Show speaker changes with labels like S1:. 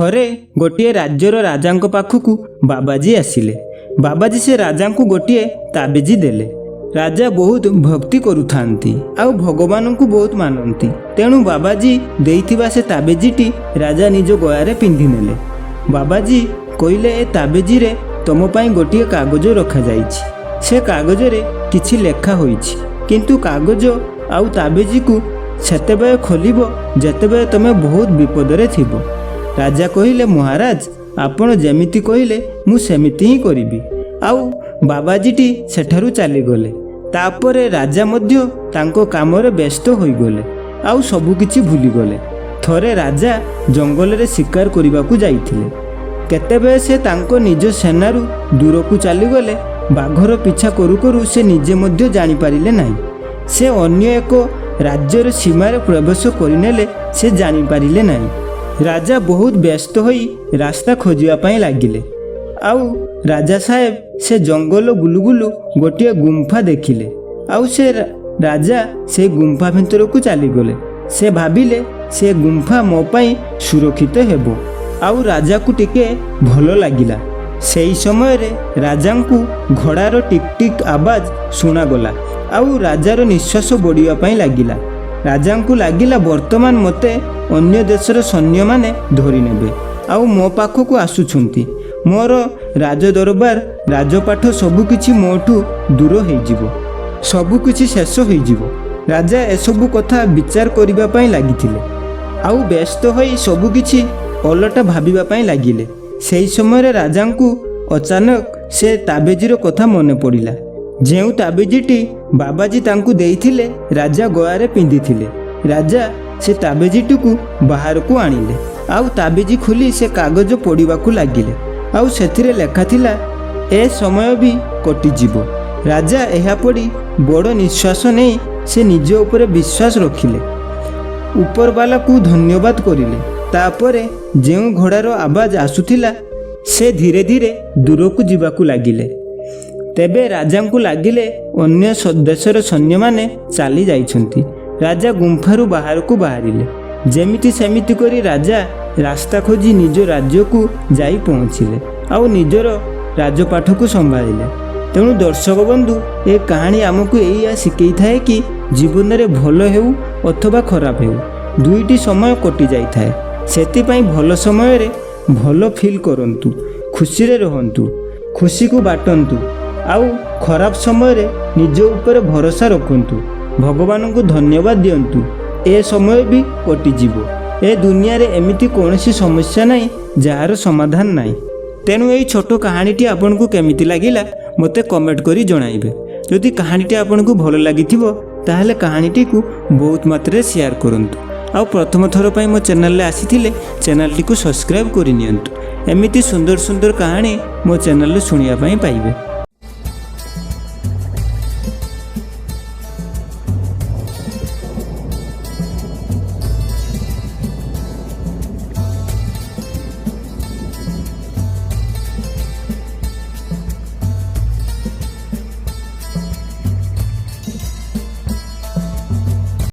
S1: ଥରେ ଗୋଟିଏ ରାଜ୍ୟର ରାଜାଙ୍କ ପାଖକୁ ବାବାଜୀ ଆସିଲେ। ବାବାଜୀ ସେ ରାଜାଙ୍କୁ ଗୋଟିଏ ତାବିଜି ଦେଲେ। ରାଜା ବହୁତ ଭକ୍ତି କରୁଥାନ୍ତି ଆଉ ଭଗବାନଙ୍କୁ ବହୁତ ମାନନ୍ତି। ତେଣୁ ବାବାଜୀ ଦେଇଥିବା ସେ ତାବିଜିଟି ରାଜା ନିଜ ଗଳାରେ ପିନ୍ଧିନେଲେ। ବାବାଜୀ କହିଲେ, "ଏ ତାବିଜିରେ ତମ ପାଇଁ ଗୋଟିଏ କାଗଜ ରଖାଯାଇଛି। ସେ କାଗଜରେ କିଛି ଲେଖା ହୋଇଛି, କିନ୍ତୁ କାଗଜ ଆଉ ତାବିଜିକୁ ସେତେବେଳେ ଖୋଲିବ ଯେତେବେଳେ ତମେ ବହୁତ ବିପଦରେ ଥିବ।" ରାଜା କହିଲେ, "ମହାରାଜ, ଆପଣ ଯେମିତି କହିଲେ ମୁଁ ସେମିତି ହିଁ କରିବି।" ଆଉ ବାବାଜୀଟି ସେଠାରୁ ଚାଲିଗଲେ। ତାପରେ ରାଜା ମଧ୍ୟ ତାଙ୍କ କାମରେ ବ୍ୟସ୍ତ ହୋଇଗଲେ ଆଉ ସବୁକିଛି ଭୁଲିଗଲେ। ଥରେ ରାଜା ଜଙ୍ଗଲରେ ଶିକାର କରିବାକୁ ଯାଇଥିଲେ। କେତେବେଳେ ସେ ତାଙ୍କ ନିଜ ସେନାରୁ ଦୂରକୁ ଚାଲିଗଲେ, ବାଘର ପିଛା କରୁ କରୁ ସେ ନିଜେ ମଧ୍ୟ ଜାଣିପାରିଲେ ନାହିଁ। ସେ ଅନ୍ୟ ଏକ ରାଜ୍ୟର ସୀମାରେ ପ୍ରବେଶ କରିନେଲେ, ସେ ଜାଣିପାରିଲେ ନାହିଁ। ରାଜା ବହୁତ ବ୍ୟସ୍ତ ହୋଇ ରାସ୍ତା ଖୋଜିବା ପାଇଁ ଲାଗିଲେ। ଆଉ ରାଜା ସାହେବ ସେ ଜଙ୍ଗଲ ବୁଲୁ ବୁଲୁ ଗୋଟିଏ ଗୁମ୍ଫା ଦେଖିଲେ ଆଉ ସେ ରାଜା ସେ ଗୁମ୍ଫା ଭିତରକୁ ଚାଲିଗଲେ। ସେ ଭାବିଲେ, ସେ ଗୁମ୍ଫା ମୋ ପାଇଁ ସୁରକ୍ଷିତ ହେବ। ଆଉ ରାଜାକୁ ଟିକେ ଭଲ ଲାଗିଲା। ସେହି ସମୟରେ ରାଜାଙ୍କୁ ଘୋଡ଼ାର ଟିକ୍ ଟିକ୍ ଆବାଜ ଶୁଣାଗଲା ଆଉ ରାଜାର ନିଶ୍ୱାସ ବଢ଼ିବା ପାଇଁ ଲାଗିଲା। ରାଜାଙ୍କୁ ଲାଗିଲା, ବର୍ତ୍ତମାନ ମୋତେ ଅନ୍ୟ ଦେଶର ସୈନ୍ୟମାନେ ଧରିନେବେ ଆଉ ମୋ ପାଖକୁ ଆସୁଛନ୍ତି। ମୋର ରାଜ ଦରବାର, ରାଜପାଟ ସବୁକିଛି ମୋଠୁ ଦୂର ହେଇଯିବ, ସବୁକିଛି ଶେଷ ହୋଇଯିବ। ରାଜା ଏସବୁ କଥା ବିଚାର କରିବା ପାଇଁ ଲାଗିଥିଲେ ଆଉ ବ୍ୟସ୍ତ ହୋଇ ସବୁକିଛି ଓଲଟା ଭାବିବା ପାଇଁ ଲାଗିଲେ। ସେହି ସମୟରେ ରାଜାଙ୍କୁ ଅଚାନକ ସେ ତାବିଜିର କଥା ମନେ ପଡ଼ିଲା, ଯେଉଁ ତାବିଜିଟି ବାବାଜୀ ତାଙ୍କୁ ଦେଇଥିଲେ, ରାଜା ଗଳାରେ ପିନ୍ଧିଥିଲେ। ରାଜା ସେ ତାବିଜିଟିକୁ ବାହାରକୁ ଆଣିଲେ ଆଉ ତାବିଜି ଖୋଲି ସେ କାଗଜ ପଢ଼ିବାକୁ ଲାଗିଲେ। ଆଉ ସେଥିରେ ଲେଖା ଥିଲା, "ଏ ସମୟ ବି କଟିଯିବ।" ରାଜା ଏହା ପଢ଼ି ବଡ଼ ନିଶ୍ୱାସ ନେଇ ସେ ନିଜ ଉପରେ ବିଶ୍ୱାସ ରଖିଲେ, ଉପରବାଲାକୁ ଧନ୍ୟବାଦ କରିଲେ। ତାପରେ ଯେଉଁ ଘୋଡ଼ାର ଆବାଜ ଆସୁଥିଲା, ସେ ଧୀରେ ଧୀରେ ଦୂରକୁ ଯିବାକୁ ଲାଗିଲେ। ତେବେ ରାଜାଙ୍କୁ ଲାଗିଲେ ଅନ୍ୟ ଦେଶର ସୈନ୍ୟମାନେ ଚାଲି ଯାଇଛନ୍ତି। ରାଜା ଗୁମ୍ଫାରୁ ବାହାରକୁ ବାହାରିଲେ। ଯେମିତି ସେମିତି କରି ରାଜା ରାସ୍ତା ଖୋଜି ନିଜ ରାଜ୍ୟକୁ ଯାଇ ପହଞ୍ଚିଲେ ଆଉ ନିଜର ରାଜପାଟକୁ ସମ୍ଭାଳିଲେ। ତେଣୁ ଦର୍ଶକ ବନ୍ଧୁ, ଏ କାହାଣୀ ଆମକୁ ଏଇଆ ଶିଖେଇଥାଏ କି ଜୀବନରେ ଭଲ ହେଉ ଅଥବା ଖରାପ ହେଉ, ଦୁଇଟି ସମୟ କଟି ଯାଇଥାଏ। ସେଥିପାଇଁ ଭଲ ସମୟରେ ଭଲ ଫିଲ୍ କରନ୍ତୁ, ଖୁସିରେ ରୁହନ୍ତୁ, ଖୁସିକୁ ବାଟନ୍ତୁ ଆଉ ଖରାପ ସମୟରେ ନିଜ ଉପରେ ଭରସା ରଖନ୍ତୁ, ଭଗବାନଙ୍କୁ ଧନ୍ୟବାଦ ଦିଅନ୍ତୁ। ଏ ସମୟ ବି କଟିଯିବ। ଏ ଦୁନିଆରେ ଏମିତି କୌଣସି ସମସ୍ୟା ନାହିଁ ଯାହାର ସମାଧାନ ନାହିଁ। ତେଣୁ ଏଇ ଛୋଟ କାହାଣୀଟି ଆପଣଙ୍କୁ କେମିତି ଲାଗିଲା, ମୋତେ କମେଣ୍ଟ କରି ଜଣାଇବେ। ଯଦି କାହାଣୀଟି ଆପଣଙ୍କୁ ଭଲ ଲାଗିଥିବ, ତାହେଲେ କାହାଣୀଟିକୁ ବହୁତ ମାତ୍ରାରେ ସେୟାର କରନ୍ତୁ। ଆଉ ପ୍ରଥମ ଥର ପାଇଁ ମୋ ଚ୍ୟାନେଲରେ ଆସିଥିଲେ ଚ୍ୟାନେଲଟିକୁ ସବସ୍କ୍ରାଇବ୍ କରିନିଅନ୍ତୁ। ଏମିତି ସୁନ୍ଦର ସୁନ୍ଦର କାହାଣୀ ମୋ ଚ୍ୟାନେଲରେ ଶୁଣିବା ପାଇଁ ପାଇବେ।